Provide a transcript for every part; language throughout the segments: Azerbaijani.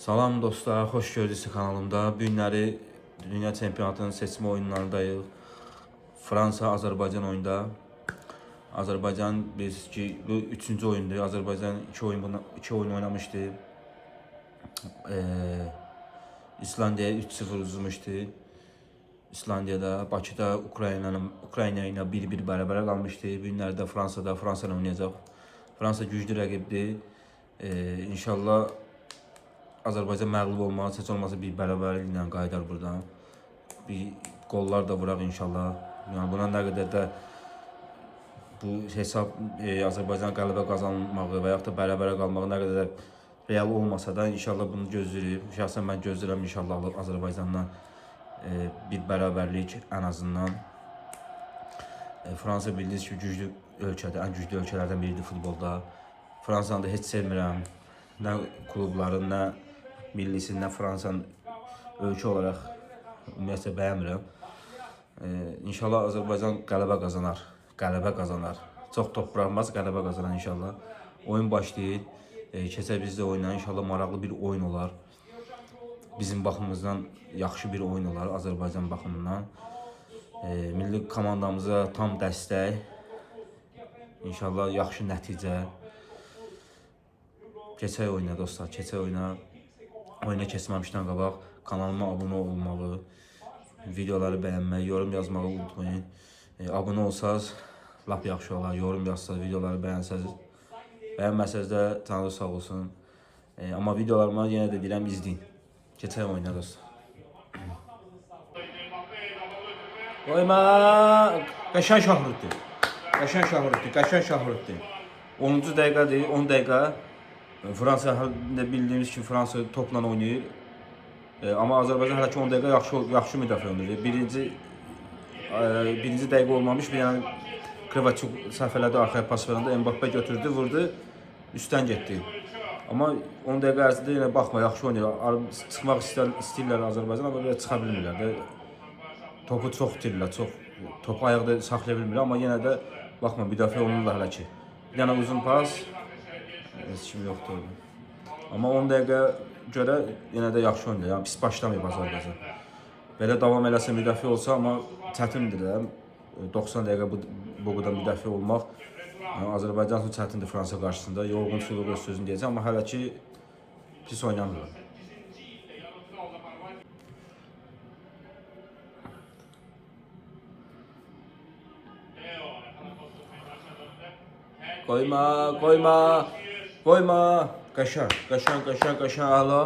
Salam dostlar, xoş gördünüz kanalımda. Bu günləri Dünya Çempionatının seçmə oyunlarındayıq. Fransa Azərbaycan oyunda. Azərbaycan bilirsiniz ki, bu üçüncü oyundur. Azərbaycan iki oyun oynamışdı. İslandiyaya 3-0 uzmuşdu. İslandiyada, Bakıda Ukrayna ilə 1-1 bərabərə qalmışdı. Bu günlərdə Fransada Fransa ilə oynayacaq. Fransa güclü rəqibdir. İnşallah Azərbaycan məğlub olmaz, heç olmasa bir bərabərliklə qayıdar buradan. Bir qollar da vuraq inşallah. Yəni buna nə qədər də bu hesab Azərbaycan qələbə qazanmağı və yaxud da bərabərə qalmağı nə qədər də real olmasa da inşallah bunu gözləyirik. Şəxsən mən gözləyirəm inşallah Azərbaycandan bir bərabərlik ən azından. Fransa bildiyiniz kimi güclü ölkədir, ən güclü ölkələrdən biridir futbolda. Fransanı da heç sevmirəm. Nə klubların, nə millisini, nə Fransanın ölkə olaraq ümumiyyətlə bəyənmirəm. İnşallah Azərbaycan qələbə qazanar. Qələbə qazanar. Çox top buraxmaz, qələbə qazanar inşallah. Oyun başlayır. Keçək biz də oyuna. İnşallah maraqlı bir oyun olar. Bizim baxımımızdan yaxşı bir oyun olar Azərbaycan baxımından. Milli komandamıza tam dəstək. İnşallah yaxşı nəticə. Keçək oyuna dostlar, keçək oyuna. Oyuna keçməmişdən qabaq kanalıma abunə olmağı, videoları bəyənməyi, yorum yazmağı unutmayın. Abunə olsaz lap yaxşı olar. Yorum yazsaz, videoları bəyənsəz, bəyənməsəz də canınız sağ olsun. Amma videolarımı yenə də deyirəm izləyin. Keçək oyuna dostlar. Qoyma! Qəşəng Şahruddin. Qəşəng Şahruddin, qəşəng Şahruddin. 10-cu dəqiqədir, 10 dəqiqə. Fransa də bildiyimiz kimi Fransa topla oynayır. Amma Azərbaycan hələ ki 10 dəqiqə yaxşı müdafiə oynayır. Birinci dəqiqə olmamış, bir yəni Krevaçuk səhv elədi, arxaya pas verəndə Mbappe götürdü, vurdu, üstdən getdi. Amma 10 dəqiqə ərzində yenə baxma, yaxşı oynayır. Çıxmaq istəyirlər Azərbaycan, amma belə çıxa bilmirlər də. Topu çox itirirlər, çox topu ayaqda saxlaya bilmirlər, amma yenə də baxma, müdafiə olunurlar hələ ki. Bir dənə uzun pas, heç kim yoxdur orada. Amma 10 dəqiqə görə yenə də yaxşı oynayır. Yəni pis başlamayıb Azərbaycan. Belə davam eləsə, müdafiə olsa, amma çətindir də. 90 dəqiqə bu qədər müdafiə olmaq yəni Azərbaycan üçün çətindir Fransa qarşısında. Yorğunçuluq öz sözünü deyəcəm, amma hələ ki pis oynamırlar. Qoyma, qoyma, qoyma. Qəşəng, qəşəng, qəşəng, qəşəng, əla.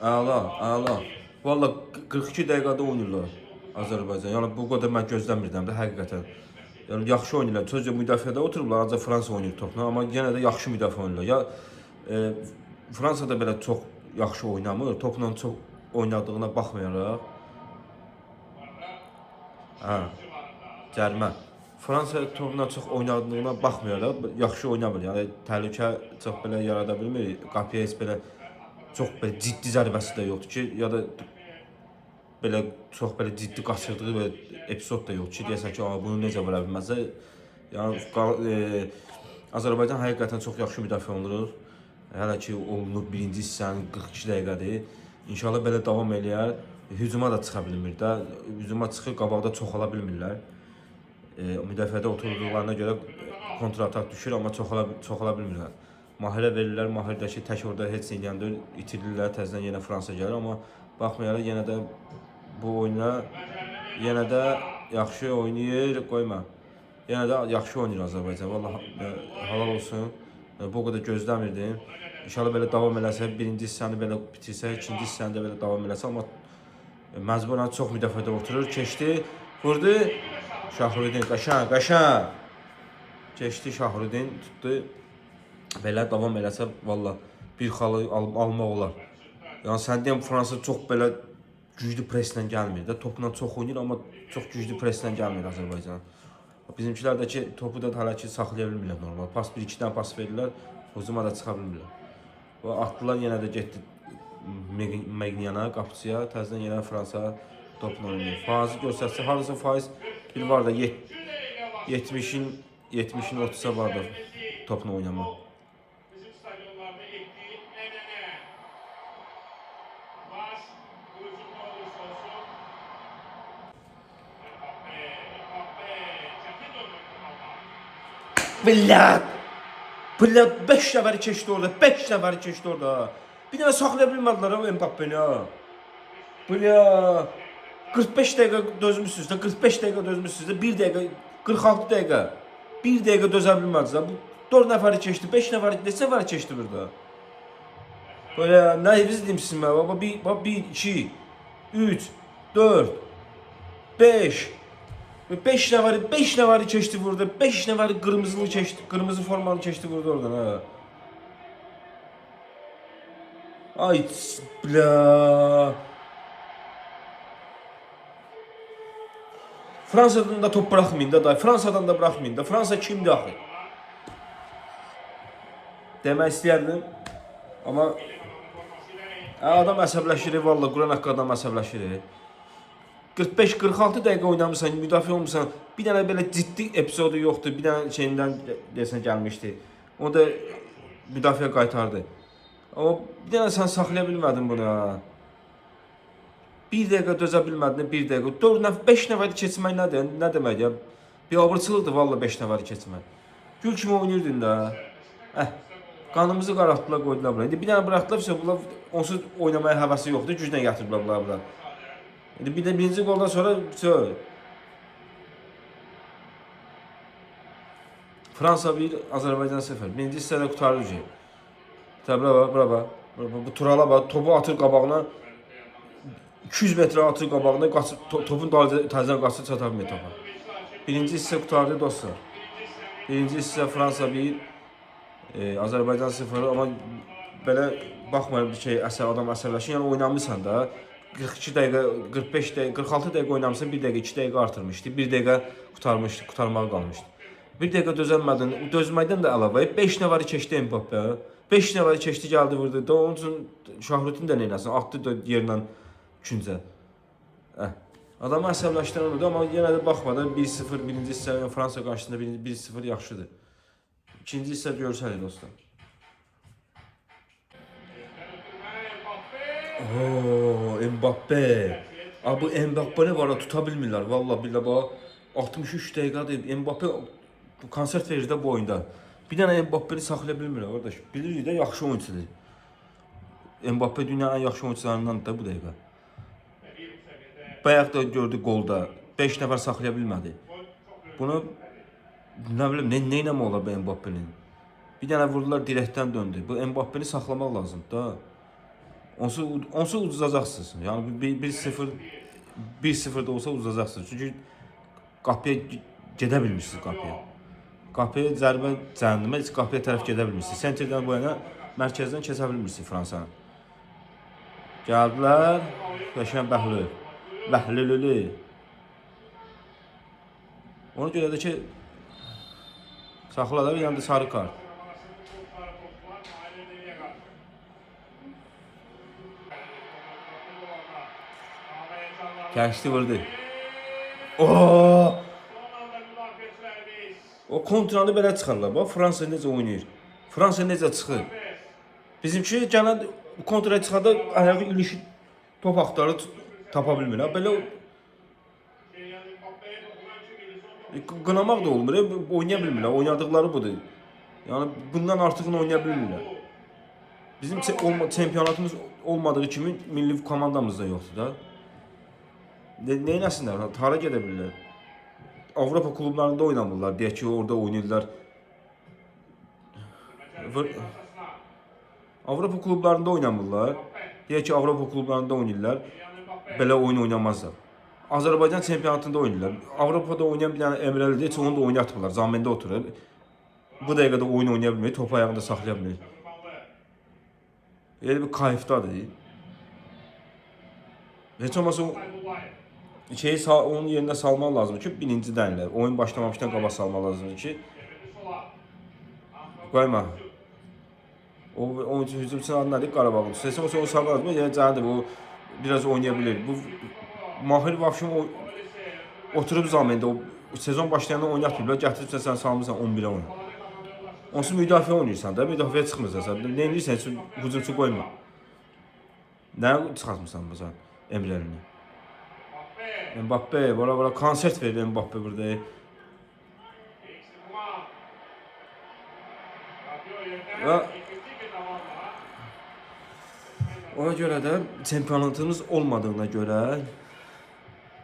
Əla, əla. Valla 42 dəqiqədə oynayırlar Azərbaycan. Yəni bu qədər mən gözləmirdim də həqiqətən. Yəni yaxşı oynayırlar. Sözcə müdafiədə oturublar, ancaq Fransa oynayır topla, amma yenə də yaxşı müdafiə oynayırlar. Ya Fransa da belə çox yaxşı oynamır, topla çox oynadığına baxmayaraq. Hə. Cərimə. Fransa topla çox oynadığına baxmayaraq yaxşı oynamır. Yəni təhlükə çox belə yarada bilmir. Qapıya heç belə çox belə ciddi zərbəsi də yoxdur ki, ya da belə çox belə ciddi qaçırdığı belə epizod da yoxdur ki, deyəsən ki, "A, bunu necə vura bilməzlər?" Yəni Azərbaycan həqiqətən çox yaxşı müdafiə olunur. Hələ ki olunur birinci hissənin 42 dəqiqədir. İnşallah belə davam eləyər. Hücuma da çıxa bilmir də. Hücuma çıxır, qabaqda çoxala bilmirlər. Müdafiədə oturduqlarına görə kontratak düşür, amma çoxala bilmirlər. Mahirə verirlər, Mahirdəki tək orada heç nə eləyən deyil, itirirlər, təzədən yenə Fransa gəlir, amma baxmayaraq yenə də bu oyuna yenə də yaxşı oynayır, qoyma. Yenə də yaxşı oynayır Azərbaycan. Vallahi halal olsun. Bu qədər gözləmirdim. İnşallah belə davam eləsə, birinci hissəni belə bitirsə, ikinci hissəni də belə davam eləsə, amma məcburən çox müdafiədə oturur. Keçdi, vurdu. Şahruddin qəşəng, qəşəng. Keçdi Şahruddin, tutdu. Belə davam eləsə valla bir xalı almaq olar. Yəni sən deyəm Fransa çox belə güclü preslə gəlmir də. Topla çox oynayır, amma çox güclü preslə gəlmir Azərbaycan. Bizimkilər də ki topu da hələ ki saxlaya bilmirlər normal. Pas bir iki dənə pas verirlər, hücuma da çıxa bilmirlər. Və atdılar yenə də getdi Megniyana, qapıçıya, təzədən yenə Fransa topla oynayır. Faizi göstərsə, hardasa faiz bir var da 70-in 70-in 30-a var da topla oynama. Bля! Bля 5 nəfəri keçdi orada. 5 nəfəri keçdi orada. Bir dənə saxlaya bilmədilər o Mbappeni ha. Bля! 45 dəqiqə dözmüsünüz də, 45 dəqiqə dözmüsünüz də, 1 dəqiqə, 46 dəqiqə. 1 dəqiqə dözə bilmədiniz. Bu 4 nəfəri keçdi, 5 nəfəri, neçə nəfəri keçdi burada? Belə nə biz deyim sizə, baba 1, 1, 2, 3, 4, 5. 5 nəfəri, 5 nəfəri keçdi burada. 5 nəfəri qırmızılı keçdi, qırmızı formalı keçdi burada oradan ha. Ay, bля. Fransadan da top buraxmayın da day. Fransadan da buraxmayın da. Fransa kimdir axı? Demək istəyərdim. Amma adam əsəbləşir, vallah Quran haqqı adam əsəbləşir. 45-46 dəqiqə oynamısan, müdafiə olmusan. Bir dənə belə ciddi epizodu yoxdur. Bir dənə şeyindən deyəsən gəlmişdi. O da müdafiə qaytardı. Amma bir dənə sən saxlaya bilmədin bunu ha. Bir dəqiqə dözə bilmədin, bir dəqiqə. 4 nəfər, 5 nəfəri keçmək nədir? Nə demək ya? Bir abırçılıqdır vallah 5 nəfəri keçmək. Gül kimi oynayırdın da. Qanımızı qaraltdılar, qoydular bura. İndi bir dənə buraxdılar, vəsə bunlar onsuz oynamaya həvəsi yoxdur, güclə gətiriblər bunlar bura. İndi bir də birinci qoldan sonra vəsə. Fransa 1, Azərbaycan 0. Birinci hissədə qurtarır ki. Bura bax, bura bax. Bu Turala bax, topu atır qabağına. 200 metrə atır qabağına, qaçır, topun dalınca təzədən qaçır, çata bilmir topa. Birinci hissə qurtardı dostlar. Birinci hissə Fransa 1, Azərbaycan 0, amma belə baxmayın bir şey, adam əsərləşir. Yəni oynamısan da 42 dəqiqə, 45 dəqiqə, 46 dəqiqə oynamısan, 1 dəqiqə, 2 dəqiqə artırmışdı. 1 dəqiqə qurtarmışdı, qurtarmağa qalmışdı. 1 dəqiqə dözəlmədin, dözməkdən də əlavə 5 nəfəri keçdi Mbappe. 5 nəfəri keçdi, gəldi vurdu. Da onun üçün Şahruddin də neyləsin? Atdı da yerlə küncə. Adamı əsəbləşdirən odur, amma yenə də baxmadan 1-0 birinci hissə yəni Fransa qarşısında 1-0 yaxşıdır. İkinci hissə görsəlik dostlar. Oo, Mbappe. Abi bu Mbappe-ni var ya tuta bilmirlər. Vallahi billahi bax 63 dəqiqədir. Mbappe konsert verir də bu oyunda. Bir dənə Mbappe-ni saxlaya bilmirlər qardaş. Bilirik də yaxşı oyunçudur. Mbappe dünyanın ən yaxşı oyunçularındandır da bu dəqiqə. Bayaq da gördük qolda. 5 nəfər saxlaya bilmədi. Bunu nə bilim nə eləmək olar bu Mbappenin? Bir dənə vurdular direkdən döndü. Bu Mbappeni saxlamaq lazımdır da. Onsuz uduzacaqsınız. Yəni 1-0 1-0 da olsa uduzacaqsınız. Çünki qapıya gedə bilmirsiniz qapıya. Qapıya zərbə cəhənnəmə heç qapıya tərəf gedə bilmirsiniz. Sentrdən bu yana mərkəzdən keçə bilmirsiniz Fransanı. Gəldilər. Qəşəng Bəhlül. Bəhlülülü. Ona görə də ki saxla da bir dənə də sarı kart. Keçdi vurdu. Oo! O kontranı belə çıxarlar. Bax Fransa necə oynayır. Fransa necə çıxır. Bizimki gələn kontraya çıxanda ayağı ilişib top axtarır, tapa bilmir. Ha, belə qınamaq da olmur. Oynaya bilmirlər. Oynadıqları budur. Yəni bundan artığını oynaya bilmirlər. Bizim çempionatımız olmadığı kimi milli komandamız da yoxdur da. Nə eləsinlər? Hara gedə bilirlər? Avropa klublarında oynamırlar. Deyək ki, orada oynayırlar. Avropa klublarında oynamırlar. Deyək ki, Avropa klublarında oynayırlar. Belə oyun oynamazlar. Azərbaycan çempionatında oynayırlar. Avropada oynayan bir dənə Emrəlidir, heç onu da oynatmırlar. Zamendə oturur. Bu dəqiqədə oyun oynaya bilmir, topu ayağında saxlaya bilmir. Elə bir kayfdadır. Heç olmasa şeyi onun yerinə salmaq lazımdır ki, birincidən elə. Oyun başlamamışdan qabaq salmaq lazımdır ki, qoyma. O oyuncu hücumçunun adı nədir? Qarabağın. Heç olmasa onu salmaq lazımdır. Yəni cənidir, o biraz oynaya bilir. Bu Mahir vəbşim o oturub zamendə o sezon başlayanda oynatmırlar. Gətiribsən sən salmısan 11-ə onu. Onsuz müdafiə oynayırsan da, müdafiəyə çıxmırsan sən. Nə edirsən? Heç hücumçu qoyma. Nə çıxartmısan bu sən Emrəlini? Mbappe, bora bora konsert verir Mbappe burada. Və ona görə də çempionatımız olmadığına görə,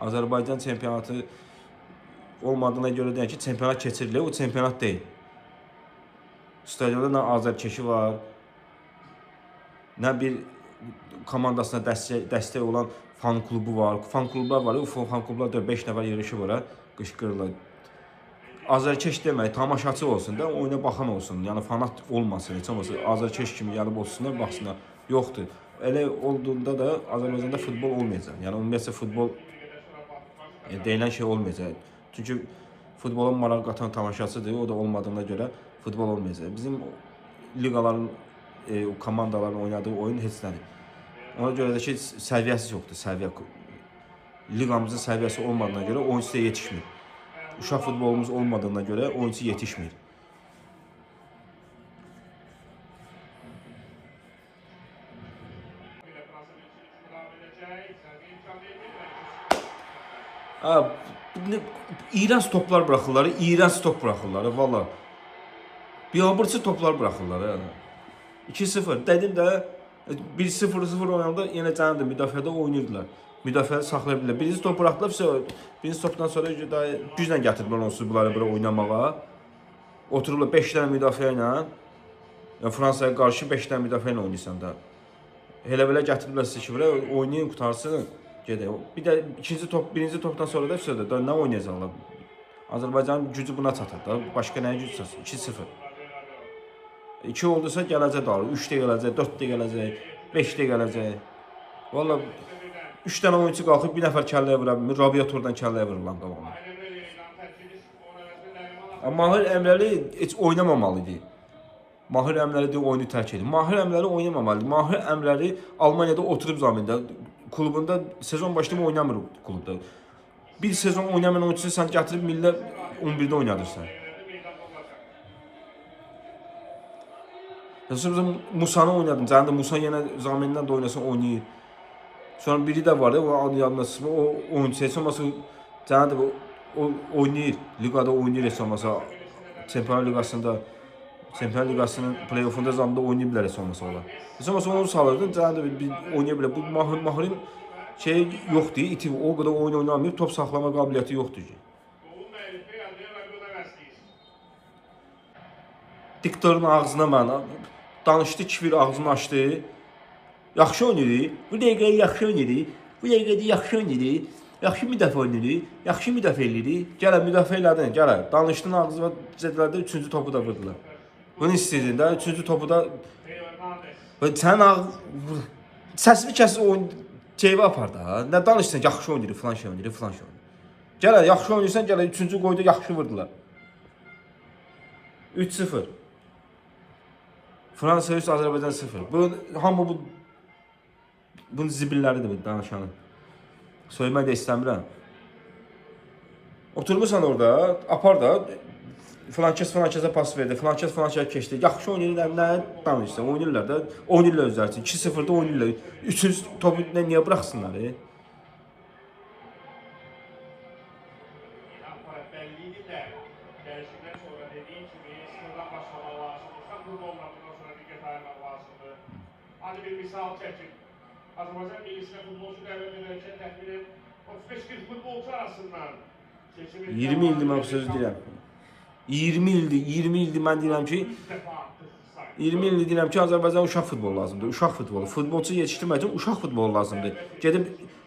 Azərbaycan çempionatı olmadığına görə deyək ki, çempionat keçirilir, o çempionat deyil. Stadionda nə Azərkeşi var, nə bir komandasına dəstək olan fan klubu var. Fan klublar var, o fan klublar da 5 nəfər yığışıb ora, qışqırırlar. Azərkeş demək, tamaşaçı olsun da, oyuna baxan olsun. Yəni fanat olmasın, heç olmasa Azərkeş kimi gəlib olsunlar, baxsınlar. Yoxdur. Elə olduğunda da Azərbaycanda futbol olmayacaq. Yəni ümumiyyətcə futbol deyilən şey olmayacaq. Çünki futbola maraq qatan tamaşaçıdır, o da olmadığına görə futbol olmayacaq. Bizim liqaların, komandaların oynadığı oyun heç nədir. Ona görə də ki, səviyyəsi yoxdur, səviyyə. Liqamızın səviyyəsi olmadığına görə oyunçu da yetişmir. Uşaq futbolumuz olmadığına görə oyunçu yetişmir. Ha, iyrənc toplar buraxırlar, iyrənc top buraxırlar, valla. Biabırçı toplar buraxırlar. Yəni. 2-0 dedim də 1-0-0 oynayanda yenə canıdır, müdafiədə oynayırdılar. Müdafiəni saxlaya bilirlər. Birinci top buraxdılar, birinci topdan sonra daha güclə gətirdilər onsuz bunları bura oynamağa. Otururlar 5 dənə müdafiə ilə. Yəni Fransaya qarşı 5 dənə müdafiə ilə oynayırsan da. Elə belə gətirdilər sizi ki, bura oynayın, qutarsın. Gedək. Bir də ikinci top, birinci topdan sonra da vəsə da nə oynayacaqlar? Azərbaycanın gücü buna çatır da. Başqa nəyə gücü çatsın? 2-0. 2 oldusa gələcək daha. 3 də gələcək, 4 də gələcək, 5 də gələcək. Valla 3 dənə oyunçu qalxıb bir nəfər kəlləyə vura bilmir. Rabiatordan kəlləyə vurur lan qabağına. Mahir Əmrəli heç oynamamalı idi. Mahir Əmrəli də oyunu tərk edir. Mahir Əmrəli oynamamalı idi. Mahir Əmrəli Almaniyada oturub zamində klubunda sezon başlayıb oynamır klubda. Bir sezon oynamayan oyunçusu sən gətirib millə 11-də oynadırsan. Sonra Musanı oynadım. Cəndə Musa yenə zamindən də oynasa oynayır. Sonra biri də var ya, o adı yadına çıxmır. O oyunçu heç olmasa cəndə o oynayır. Liqada oynayır heç olmasa. Çempionlar Liqasında, Çempionlar Liqasının play-offunda zamında oynaya bilər heç olmasa olar. Heç olmasa onu salırdın, cəndə bir oynaya bilər. Bu Mahirin şey yoxdur, iti o qədər oyun oynamayıb, top saxlama qabiliyyəti yoxdur ki. Diktorun ağzına mən danışdı, kifir ağzını açdı. Yaxşı oynayır. Bu dəqiqə yaxşı oynayır. Bu dəqiqədə yaxşı oynayır. Yaxşı müdafiə oynayır. Yaxşı müdafiə eləyir. Gələ müdafiə elədin, gələ. Danışdın ağzına cədlərdə üçüncü topu da vurdular. Bunu istəyirdin də, üçüncü topu da və sən səsini kəs oyun ceyvə apar da. Nə danışsan, yaxşı oynayır, filan şey oynayır, filan şey oynayır. Gələ, yaxşı oynayırsan, gələ üçüncü qoydu, yaxşı vurdular. 3-0. Fransa 3, Azərbaycan 0. Bu hamı bu bunun zibilləridir bu danışanın. Söymək də istəmirəm. Oturmursan orada, apar da filan kəs filan kəsə pas verdi, filan kəs filan kəsə keçdi. Yaxşı oynayırlar, nə danışırsan? Oynayırlar da, oynayırlar özləri üçün. 2-0-da oynayırlar. Üçüncü topu niyə buraxsınlar? Hadi bir misal çəkin. Azərbaycan millisinə futbolçu dəvət edərkən təxminən 35-40 futbolçu arasından seçim 20 ildir mən bu sözü deyirəm. 20 ildir, 20 ildir mən deyirəm ki, 20 ildir deyirəm ki, Azərbaycan uşaq futbolu lazımdır. Uşaq futbolu. Futbolçu yetişdirmək üçün uşaq futbolu lazımdır. Gedib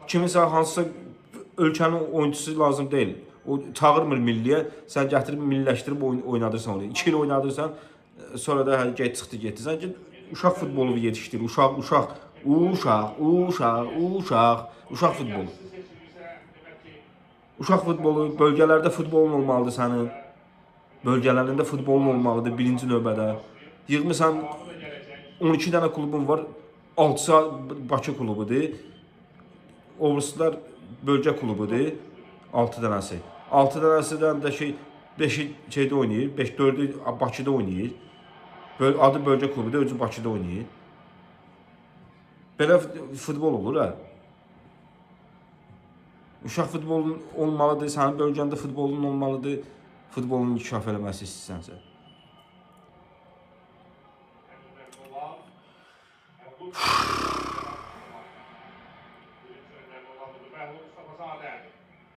kiminsə hansısa ölkənin oyunçusu lazım deyil. O çağırmır milliyə, sən gətirib milliləşdirib oynadırsan onu. 2 il oynadırsan, sonra da hə, get çıxdı getdi. Sən get uşaq futbolu yetişdir. Uşaq, uşaq, uşaq, uşaq, uşaq, uşaq futbolu. Uşaq futbolu, bölgələrdə futbolun olmalıdır sənin. Bölgələrində futbolun olmalıdır birinci növbədə. Yığmısan 12 dənə klubun var, 6-sı Bakı klubudur. O birisilər bölgə klubudur, 6 dənəsi. 6 dənəsindən də şey 5-i şeydə oynayır, 5-4-ü Bakıda oynayır. Adı bölgə klubudur, özü Bakıda oynayır. Belə futbol olur ha. Uşaq futbolun olmalıdır, sənin bölgəndə futbolun olmalıdır. Futbolun inkişaf eləməsi istəyirsənsə.